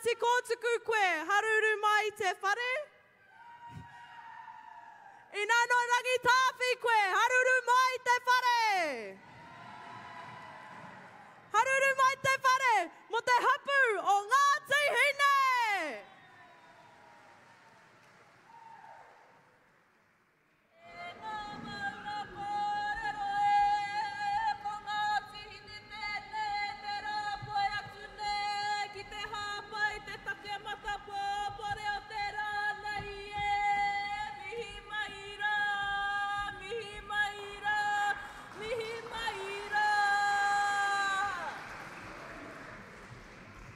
Ngāti Kōtuku koe, haruru mai i te whare. Inā nō Rangitāwhi koe, haruru mai i te whare. Haruru mai te whare mō te hapū o Ngāti Hine! E ngā maunga kōrero e, ko Ngāti Hine tēnei te rā poe atu nei ki te hāpai te take matapopore o te rā nei e, mihi mai rā, mihi mai rā, mihi mai rā.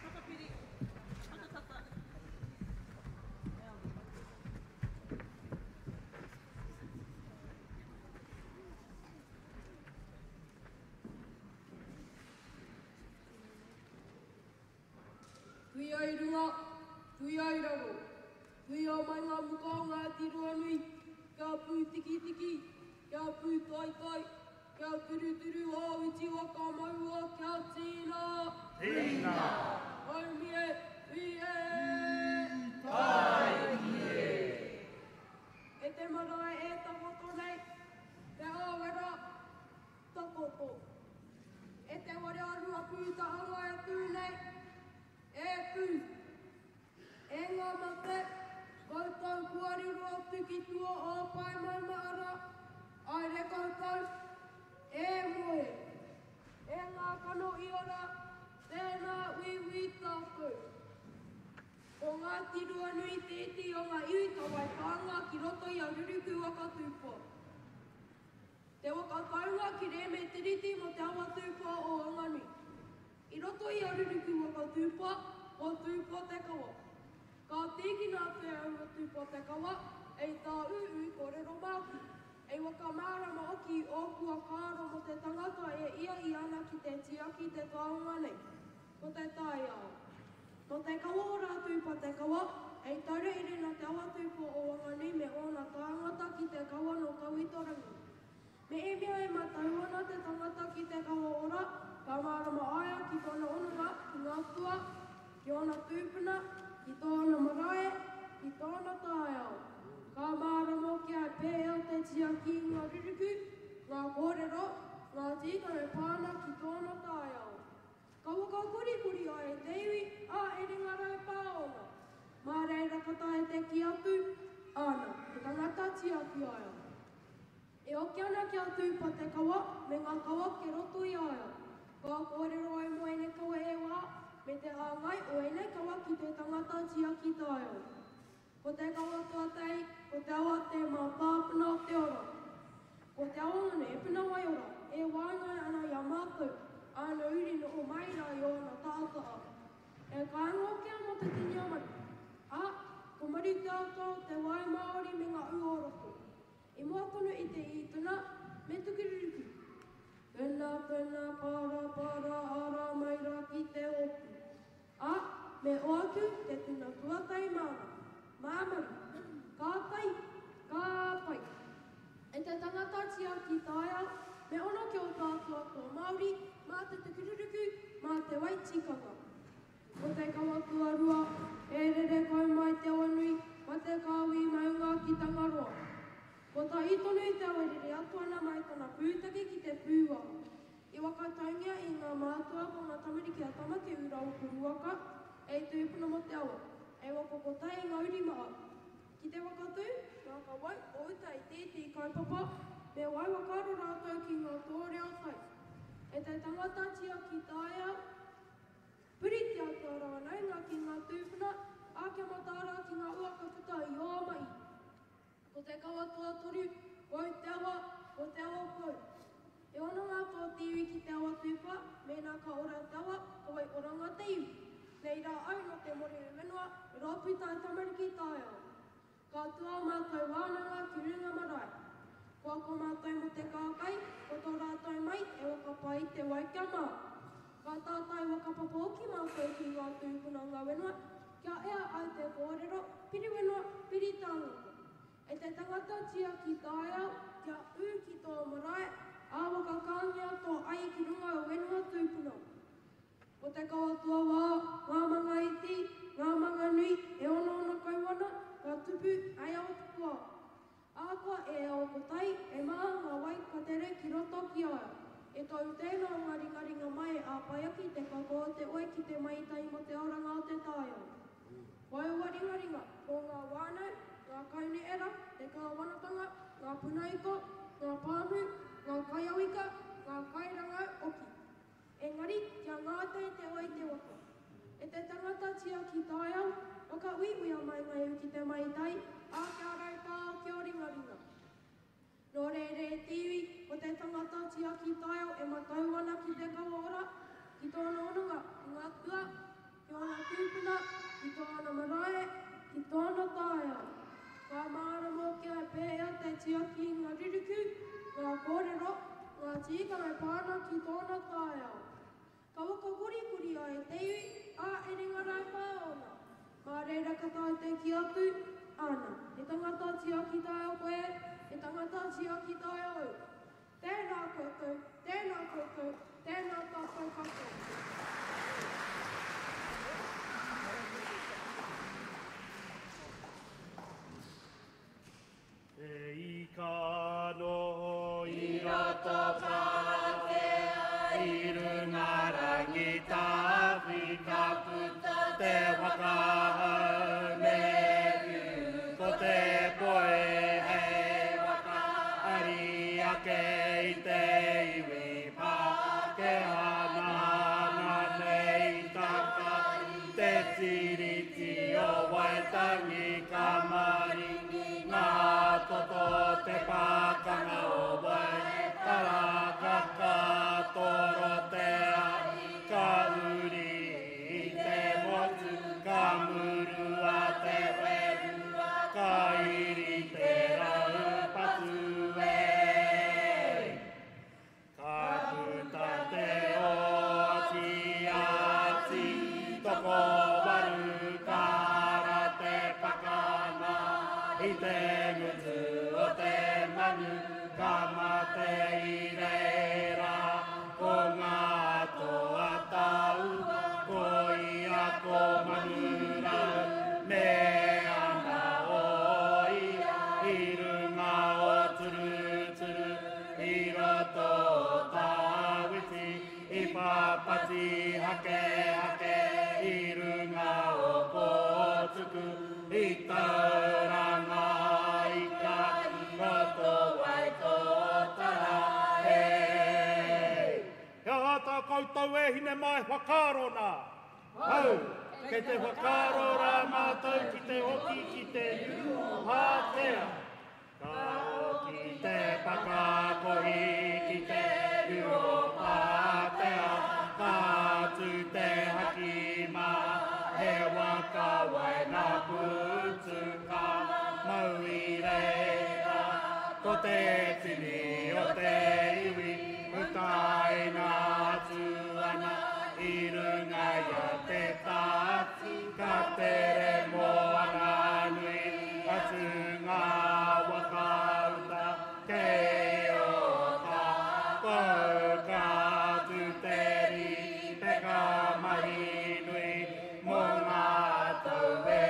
Whakapiri, whakatata. Tuia i runga, tuia i raro, tuia mai ngā muka o Ngāti Ruanui, kia pūtikitiki, kia pūtaitai, kia turuturu ā-witi waka maua, kia tīna! Tīna! Haumi e, hui e! Tāiki e! E te marae e takoto nei, te āwera, takoto. E te ware a Ruapūtahanga e tū nei, e tū. E ngā mate, koutou kua riro atu ki tua o pae maumahara, aere koutou, e moe. E ngā kanohi ora, tēnā uiui tātou. Ko Ngāti Ruanui te iti o ngā iwi ka whai pānga ki roto i a Ruruku waka tūpua. Te waka taunga ki Rēme Tiriti mō te awa tūpua o Wanganui. I roto i a Ruruku waka tūpua, ko Tūpua te kawa. Ka tīkina atu e au a Tūpua te kawa, ei tāūū kōrero māku. Ei waka mārama hoki ōku whakaaro mō te tangata e iai ana ki te tiaki te taonga nei, ko te taiao. Nō te kawa o Rātūpa te kawa, ei taura ere nā te awa tūpua o Wanganui me ōna tāngata ki te kawa nō Tauitorangi. Me i mea e matau ana te tangata ki te kawa ora, ka mārama aia ki tōna hononga ki ngā atua, ki ōna tūpuna, ki tōna marae, ki tōna taiao. Ka mārama hoki a pēhea te tiaki i ngā ruruku, ngā kōrero, ngā tīkanga e pā ana ki tōna taiao. Ka whakakorikori ai e te iwi, ā, e ringa raupā ōna. Mā reira ka taea te kī atu, āna, he tangata tiaki a ia. E hoki ana ki a Tūpa te kawa me ngā kawa kei roto i a ia. Ka kōrero ai mō ēnei kawa e wā, me te hāngai o ēnei kawa ki te tangata tiaki taiao. Ko te kawa tuatahi, ko te awa te mātāpuna o te ora. Ko te awa ngana e puna waiora, e wāngai ana i a mātou, āna uri noho mai rā i ōna taataha. E kāinga hoki ana te tini o Maru, ā, ko Maru te atua o te wai māori me ngā ū o roto. I mua tonu i te ītuna, me tukururuku. Tēnā, tēnā, pārā, pārā, ārā mai rā ki te hōpū. Ā, me oatu te tuna tuatahi māna, mā Maru. Ka pai, ka pai. E te tangata tiaki taiao, me ono ki ō tātou atua Māori, mā te tukururuku, mā te wai tikanga. Ko te kawa tuarua, e rere kau mai te awanui, ma te kāhui maunga ki Tangaroa. Ko tahi tonu i te awa e rere atu ana mai tana pūtake ki te pūaho. I whakataungia i ngā mātua ko ngā tamariki a Tama Te Ura o Kuruwaka, ei tūpuna mō te awa, ei waka kotahi i ngā uri maha. Ki te whakatū, ngā kawau o uta i tētehi kaupapa, me wai whakaaro rātou ki ngā tōreo tai. E te tangata tiaki taiao, puritia kia rānaunga ki ngā tūpuna, ā, kia mataara ki ngā ua ka puta i ō mahi. Ko te kawa tuatoru, koi te awa, ko te awa pou. E hononga tō te iwi ki te awa tūpua, mēnā ka ora te awa, ka whai oranga te iwi. Nei rā au nō te Moriu Whenua, he rōpū tae tamariki taiao. Ka tū ā mātou wānanga ki runga marae. Kua ako mātou mō te kākai, ko tō rātou mai e whakapae i te wai kia mā. Ka tātai whakapapa hoki mātou ki ngā tūpuna ngā whenua, kia ea ai te kōrero, piri whenua, piri tāngata. E te tangata tiaki taiao, kia ū ki tō marae, ā whakakāngia tō ai ki runga o whenua tūpuna. Ko te kawa tuawā, ngā manga iti, ngā manga nui e onoono kau ana, ka tupu hei ao tupua. Ahakoa e ao kotahi, e maha ngā wai ka tere ki roto ki a ia. E tou tēnā ngā ringaringa mai e āpai aki te katoa o te oi ki te mahi tahi mō te oranga o te taiao. Ko aua ringaringa, ko ngā whānau, ngā kaunihera, te kāwanatanga, ngā puna ika, ngā pāmu, ngā kaiauika, ngā kairangau hoki. Engari, kia ngātei te oi te waka. E te tangata tiaki taiao, whakauiuia mai ngā iwi ki te mahi tahi, ā, kia raupā ki ō ringaringa. Nō reira e te iwi, ko te tangata tiaki taiao e matau ana ki te kawa ora, ki tōna hononga ki ngā atua, ki ōna tūpuna, ki tōna marae, ki tōna taiao. Ka mārama hoki a pēhea te tiaki i ngā ruruku, ngā kōrero, ngā tīkanga e pā ana ki tōna taiao. Ka whakakorikori ai te iwi, ā, e ringa raupā ōna. Mā reira ka taea te kī atu, Āna, he tangata tiaki taiao koe, he tangata tiaki taiao au. Tēnā koutou, tēnā koutou, tēnā tātou katoa. E ika noho i roto Pākehā i runga Rangitāwhi ka puta te whakahau me whiu ko te poe hei waka ari ake i te iwi Pākehā nāna nei i taka te Tiriti o Waitangi ka maringi ngā toto te pakanga o Waitara ka toro te ahi ka uri i te motu ka murua te whenua ka iri te raupatu e. Ka puta te oati ati tokowaru kara te pakanga i te ngutu o te manu ka mate i reira ko ngā toa taua ko ia ko Manurau me ana ōia i runga o Turuturu i roto o Tāwiti i Papati Hakehake i runga o Pōtuku i Tauranga ika i roto Waitotara e. He aha tā koutou e hine mai whakaaro nā? Hau, kei te whakaaro rā mātou ki te hoki ki te Pākehā. Ka hoki te pakakohi ki te Pākehā, ka tū te haki mā, he waka waina putu ka mau i reira. Ko te tini o te iwi, utaina atu ana i runga i a Te Taati, ka tere moana nui atu ngā waka uta kei Ōtākou ka tū te rīpeka mahi nui mō ngā tau e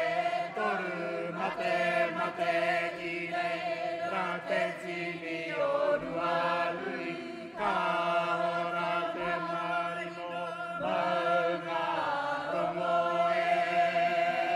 toru mate mate ki reira te tini o Ruanui ka hora te marino maunga rongo e.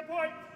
poi.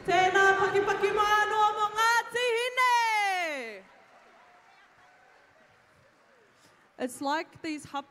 Tēnā pakipaki mai anō mō Ngāti Hine! It's like these hapu